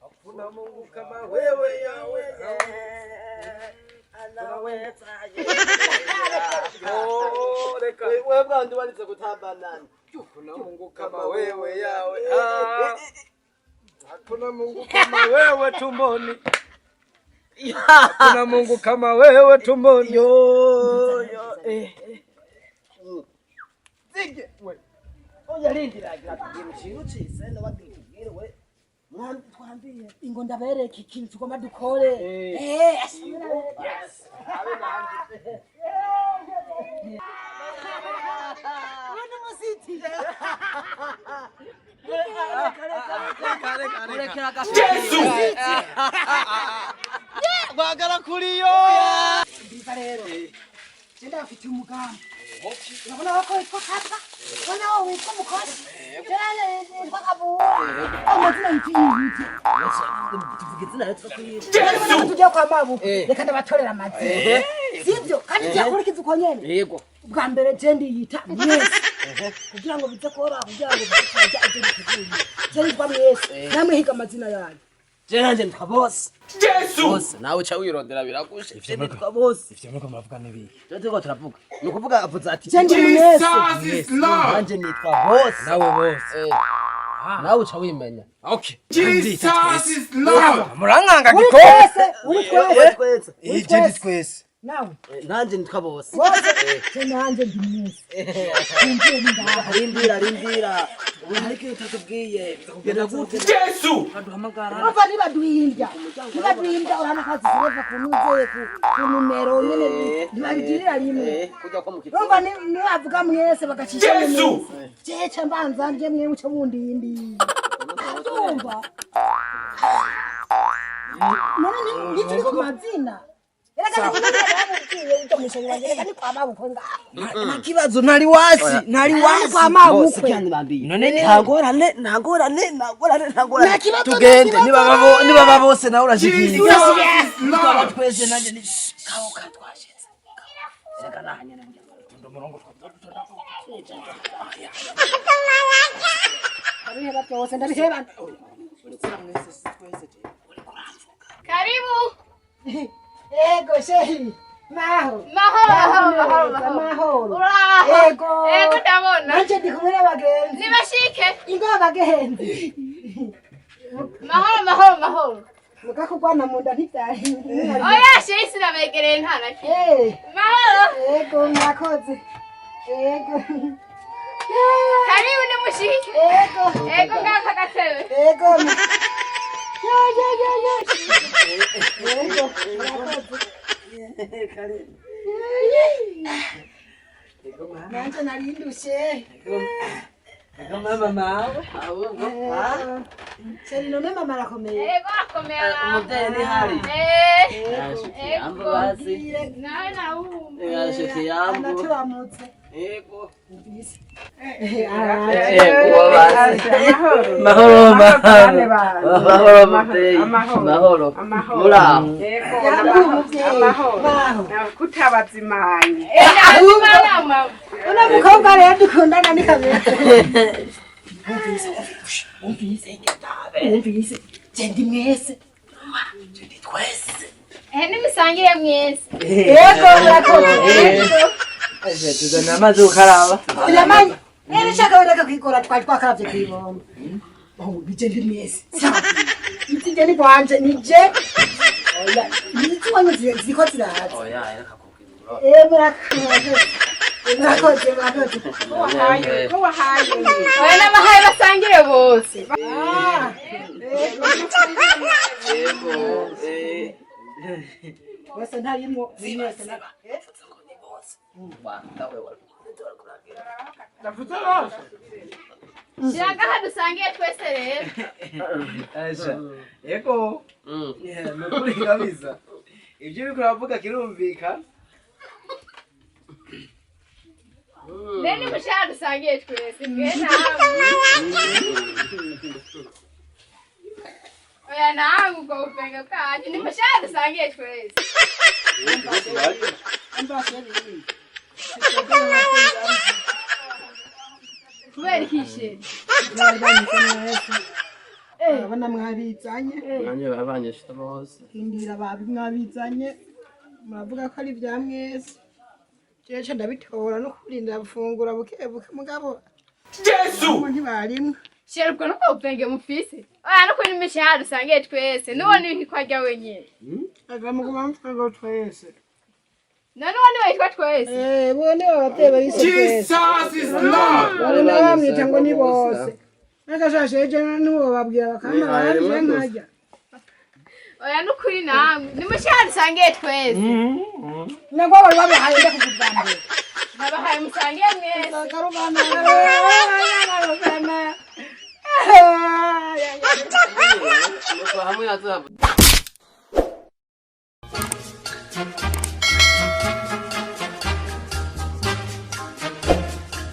Hakuna Mungu kama wewe Yawe. Anaweza. Oh, reka. Wewe bwandu warize gutambanana. Hakuna Mungu kama wewe Yawe. Hakuna Mungu kama wewe tumboni. Hakuna Mungu kama wewe tumboni. Yo yo eh. Zige we. Oya rindira gira tubwire ikintu cise no bagira tubwire we. Mwambi twambiye. Ingo ndabereka ikintu tugomba dukore. Eh. Yes. Abe nanje. Yesu. Bagara kuriyo. Ndiza rero. Je ndabafitiye umugambi. Urabona ko witwa Kata? Urabona wowe witwa Mukozi? Je nitwa Kabura. Amazina yitiyite. Tuvuge izina rero tukwiriye. Yesu! Tujya kwa mabu. Reka ndabatorera amazina. Sivyo? Kandi tuyakurikiza uko nyene. Yego. Ubwa mbere je ndiyita mwese. Kugira ngo bize koroha kugira ngo bize kujya ibyo biteguye. Je nitwa mwese. Namwe higa amazina yanyu. Je nanje nitwa bose. Yesu. Bose nawe uca wirondera biragushe. Je nitwa bose. Ivyo muriko muravuga n'ibiki? Je turiko turavuga. Ni ukuvuga avuze ati Je ndi mwese. Jesus is Lord. nanje nitwa bose. Nawe bose. Eh. Nawe uca wimenya. Okay. Jesus is Lord. Murankanga Uri gikoko. twese, uri twese. Twese. Uri Je ndi twese. Nawe. Nanje nitwa bose. Bose. Je nanje ndi mwese. Ninjiye nindaha. Rindira rindira. Ubu hari ikintu utatubwiye. Kugenda gute? Yesu. Urumva ntibaduhimbya. Ntibaduhimbya urabona ko zireva ku ntuze ku numero nyene ntibabigirira rimwe. Kujya kwa mukitsi. Urumva nibavuga mwese bagacisha Yesu! Jeca mbanza nje mwe muco mundindi. Urumva? None ntituri ku mazina. Erega ndakubwiye ujya musonyi wanje reka ni kwa mabukwe ngaho. Nta kibazo ntari wasi ntari Ni kwa mabukwe. None ntagorane ntagorane ntagorane ntagorane. Nta kibazo, nta Tugende kibazo. niba bose nawe urashikira. Jesus is Twaba Lord. twese nanje ni kawo katwashitse. Reka nahanyene burya. Ndabiheba byose ndabiheba. Karibu. Ego shehi. Maho. Mahoro, mahoro, mahoro, mahoro. Mahoro. Uraho. Ego. Ego ndabona. Nanje ndi kumwe n'abagenzi. Nibashike. Ingo abagenzi. Mahoro, mahoro, mahoro. Mugakugwana mu nda ntivyahindura. Oya shehi sinabegereye nta na kimwe. Eh, Mahoro. ego mwakoze. Ego. Karibu nimushike. Ego. Ego ngaka gatebe. Ego. Ya ya ya ya. Ego mwakoze. Nanje nari ndushe. Ego mama mawe. Sheri none mama arakomeye. Ego akomeye. Umuvyeyi ni hari. Eh. Yambo Ego. basi. Nawe nawumva. Yashitse yambo. Anaturamutse. Ego. Ego. Ego basi. Mahoro mahoro. Mahoro muvyeyi. Mahoro. Muraho. Maho. Kutabazimanye. Ndazimana mama. Uno mukobwa rero dukundana ni kabiri. Umvise, umvise, je ndi mwese. Eh nimusangire mwese. Yego murakoze. Aje tuzana amazi ukaraba. Uyamanyi. Rero shaka wereka kwikora twari twakaravye kwibomba. Oh, nije ndi mwese. Izi je ni kwanje nije. Oya, izi wanyu ziko ziraza. Oya reka kukigura. Eh murakoze. Murakoze, murakoze. Ko wahaye. Oya n'abahaye basangire bose. Ah. Ego. Eh. Bose ntarimo, ni mwese na. Shira ngaha dusangire twese rero. Aisha. Yego. Nukuri kabisa. Ibyo uriko uravuga kirumvikana. Rero nimushaka dusangire twese. Mwe namwe. Oya namwe ubwo bufenge bwanyu. Nimushaka dusangire twese. Kubera ikishe. Bari banyise mwese. Urabona mwabizanye. Nanjye babanyishe bose. Indira babi mwabizanye. Muravuga ko ari ibya mwese. Jewe ndabitora no kurinda gufungura buke buke mugabo. Yesu! Ntibarimwe. Sheri ubwo nuko ubwenge mufise. Oya nukuri n'imishahara dusangiye twese. Nubona ibintu twarya wenyine. Ava muguma mvuga twese. None uwo niwe yitwa twese. Eh, bo ni ababyeyi bayise twese. Jesus is Lord! Babona bamwita ngo ni bose. N'agashashe ejo nibo babwira bakama baranje nkajya. Oya nukuri namwe. N'imishahara dusangiye twese. Nagwo bari babihaye ndakubwira mbere. Nabahaye musangiye mwese. Karubana. Karubana. Nuko hamwe yazaba.